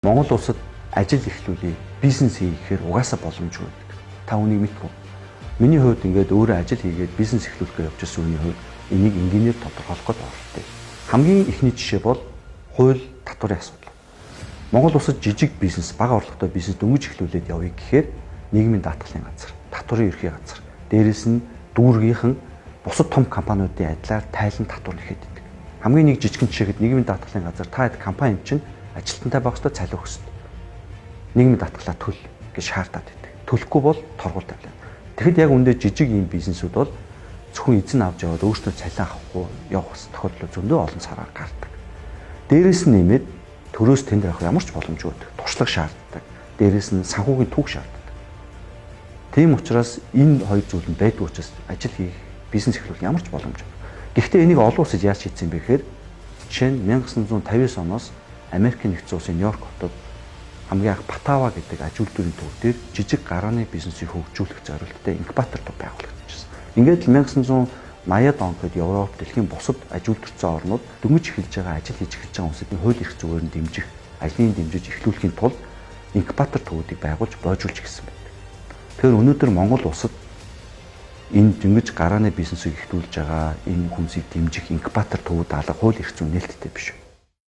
Монгол улсад ажил эхлүүлээ, бизнес хийхээр угаасаа боломжгүй байдаг. Та үнийг мэдэх үү? Миний хувьд ингээд өөрөө ажил хийгээд бизнес эхлүүлэх гэж явж байсан хүний хувьд энийг энгийнээр тодорхойлох гээд оролдъё. Хамгийн эхний жишээ бол хууль татварын асуудал. Монгол улсад жижиг бизнес, бага орлоготой бизнес дөнгөж эхлүүлээд явъя гэхээр нийгмийн даатгалын газар, татварын ерхий газар, дээрэс нь дүүргийнхэн бусад том компаниудын адилаар тайлан татвар нэхэд байдаг. Хамгийн нэг жижигэн жишээхэд нийгмийн даатгалын газар та хэд компани чинь ажилтнтай байх ёстой, цалин өгөх ёстой. Нийгмийн даатгалаа төл гэж шаардаад байдаг. Төлөхгүй бол торгуул тавилаа. Тэгэхэд яг үндэ жижиг ийм бизнесүүд бол зөвхөн эзэн авч яваад өөртөө цалин авахгүй явах тохиолдол зөндөө олон сараар гардаг. Дээрээс нь нэмээд төрөөс тэнд авах ямар ч боломжгүй байдаг. Туршлага шаарддаг. Дээрээс нь санхүүгийн түүх шаарддаг. Тийм учраас энэ хоёр зүйл нь байдгүй учраас ажил хийх, бизнес эхлүүлэх ямар ч боломж. Гэхдээ энийг олон улсад яаж хийсэн бэ гэхээр жишээ нь 1959 оноос Америкийн нэгдсэн улсын Нью-Йорк хотод хамгийн анх Батава гэдэг аж үйлдвэрийн төв дээр жижиг гарааны бизнесийг хөгжүүлэх зорилготой инкубатор төв байгуулагдчихсан. Ингээд л 1980-ад он гэхэд Европ, дэлхийн бусад аж үйлдвэрсэн орнууд дөнгөж эхэлж байгаа, ажил хийж эхэлж байгаа хүмүүсийн хууль эрх зүгээр нь дэмжих, ажлын дэмжиж эхлүүлэхийн тулд инкубатор төвүүдийг байгуулж бойжуулж ирсэн байдаг. Тэгэхээр өнөөдөр Монгол улсад энэ дөнгөж гарааны бизнесийг эхлүүлж байгаа энэ хүмүүсийг дэмжих инкубатор төвүүд алга, хууль эрх зүйн нээлттэй биш.